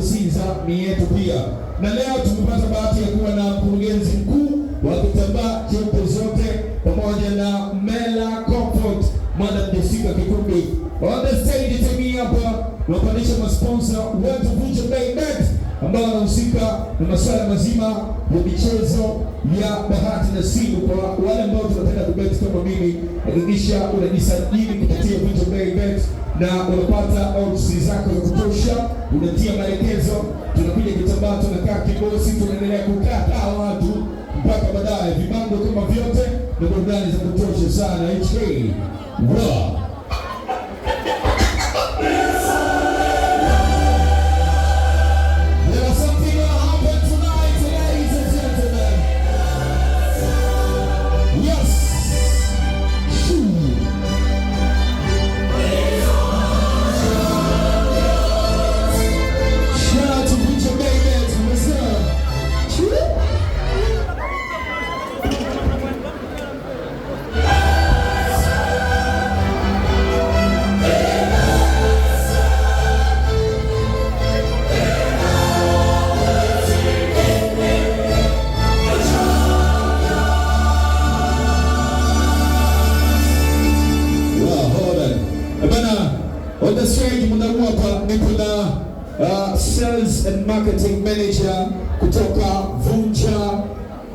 Sinza ni yetu pia. Na leo tumepata bahati ya kuwa na mkurugenzi mkuu wa kitambaa cheupe zote pamoja na Mela Comfort, Madam Jessica Kikumbi. On the stage team hapa wapandisha masponsor wetu Vunja Bei Bet ambao wanahusika na masuala mazima ya michezo ya bahati nasibu. Kwa wale ambao tunapenda kubeti kama mimi, hakikisha unajisajili kupitia Vunja Bei Bet na unapata odds zako za kutosha, unatia maelekezo, tunakuja kitambaa, tunakaa kibosi, tunaendelea kukaa kaa watu mpaka baadaye, vibango kama vyote na burudani za kutosha sana. HK Raw. There is something gonna happen tonight, ladies and gentlemen. Yes. Shoo. Shout out to Vunja Bei Bet. What's up? Choo. Wow, hold on. Bana, on the stage muda huu hapa nipo na sales and marketing manager kutoka Vunja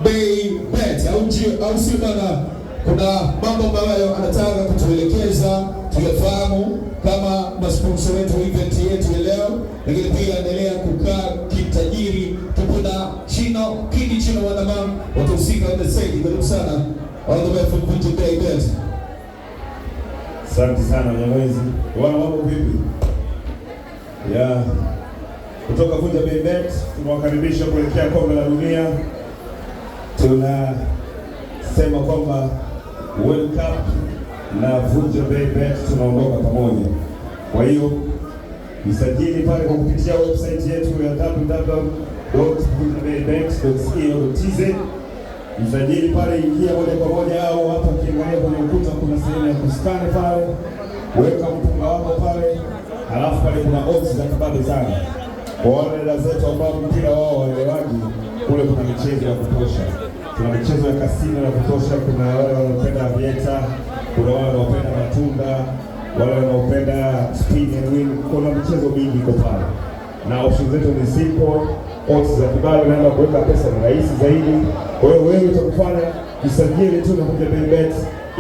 Bei Bet. Au au sio bana? Kuna mambo ambayo anataka kutuelekeza tuyafahamu kama masponsor wetu event yetu ya leo, lakini pia endelea kukaa kitajiri. Tupo na Chino Kidi Chino Wanamam watahusika on the stage. Karibu sana all the way from Vunja Bei Bet. Asante sana Nyamwezi. Bwana, mambo vipi? Ya kutoka Vunja Bei Bet tunawakaribisha kuelekea kombe la dunia. Tunasema kwamba World Cup na Vunja Bei Bet tunaondoka pamoja. Kwa hiyo jisajili pale kwa kupitia website yetu ya www.vunjabeibet.co.tz. Msajili pale, ingia moja kwa moja, au hapa ukiangalia kwenye ukuta kuna sehemu ya kuskani pale, weka mpunga wako pale, halafu pale kuna odds za kibabe sana. Kwa wale dada zetu ambao mpira wao waelewaji, kule kuna michezo ya kutosha. Tuna michezo ya kasino ya kutosha. Kuna wale wanaopenda aviator, kuna wale wanaopenda matunda, wale wanaopenda spin and win. Kuna michezo mingi iko pale na option zetu ni simple, odds za kibabe, naenda kuweka pesa ni rahisi zaidi. Kwa hiyo wewe utakufanya jisajili tu na Vunja Bei Bet,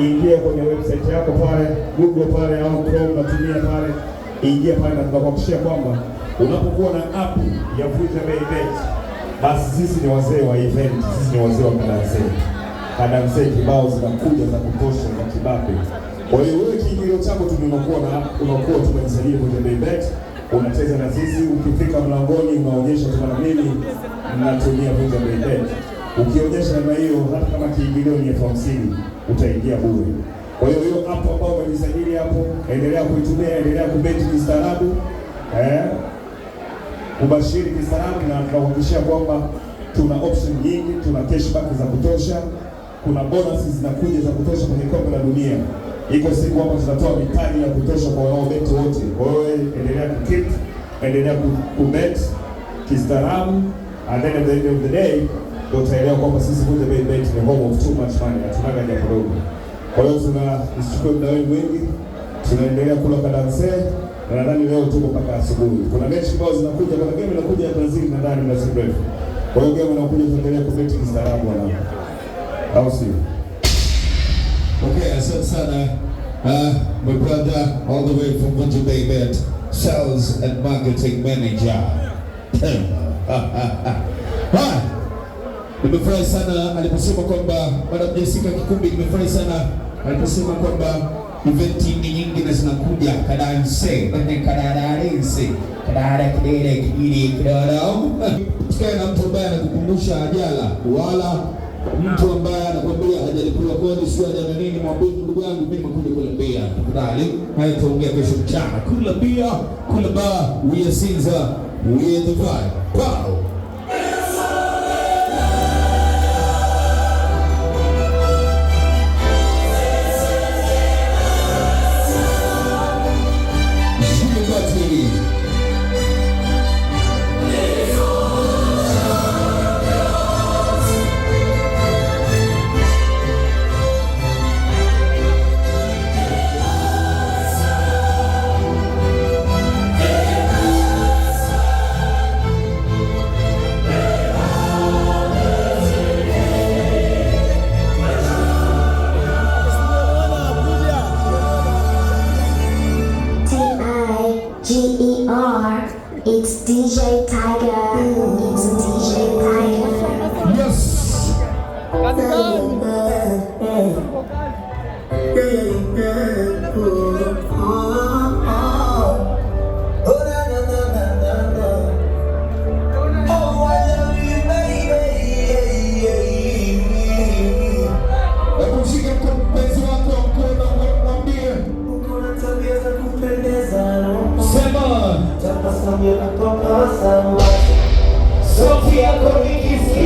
ingia kwenye website yako pale Google pale au Chrome natumia pale, ingia pale na tunakuhakikishia kwamba unapokuwa na app ya Vunja Bei Bet, basi sisi ni wazee wa event, sisi ni wazee wa kadanse. Kadanse kibao zinakuja za kutosha za kibabe. Kwa hiyo wewe kiingilio chako tu unakuwa na unakuwa tu umejisajili Vunja Bei Bet, unacheza na sisi. Ukifika mlangoni unaonyesha tu na mimi natumia Vunja Bei Bet. Ukionyesha namna hiyo, hata kama kiingilio ni 50,000 utaingia bure. Kwa hiyo hiyo app ambayo umejisajili hapo, endelea kuitumia, endelea kubeti kistaarabu, kubashiri kistaarabu, na tunakuhakikishia kwamba tuna option nyingi, tuna cashback za kutosha, kuna bonus zinakuja za kutosha kwenye kombe la dunia. Iko siku hapa tutatoa mitaji ya kutosha kwa wanaobeti wote. Kwa hiyo endelea kukeep, endelea kubet kistaarabu, and then at the end of the day ndio utaelewa kwamba sisi Vunja Bei Bet ni home of too much money, hatunaga jambo dogo. Kwa hiyo tuna nisichukue muda wenu mwingi, tunaendelea kula kadanse na nadhani leo tuko mpaka asubuhi. Kuna mechi kibao zinakuja, kuna game inakuja ya Brazil nadhani muda si mrefu. Kwa hiyo game inakuja, tuendelee kubeti kistaarabu wanangu, au sio? Okay, asante sana. My brother all the way from Vunja Bei Bet, sales and marketing manager. Haya. Nimefurahi sana aliposema kwamba Madam Jessica Kikumbi, nimefurahi sana aliposema kwamba eventi ni nyingi na zinakuja kadanse kadadarense kadada kidere kidiri kidada. Usikae na mtu ambaye anakukumbusha ajala wala mtu ambaye anakwambia hajalipiwa kodi sio haja na nini, mwambie ndugu yangu, mimi nimekuja kula bia, tafadhali. Haya, tuongea kesho mchana. Kula bia, kula bar, we are Sinza, we are the vibe. Wow. Jimmy Batty. Hebu mshike mpenzi wako mkono, mwambie, sema sauti yako nikisikia.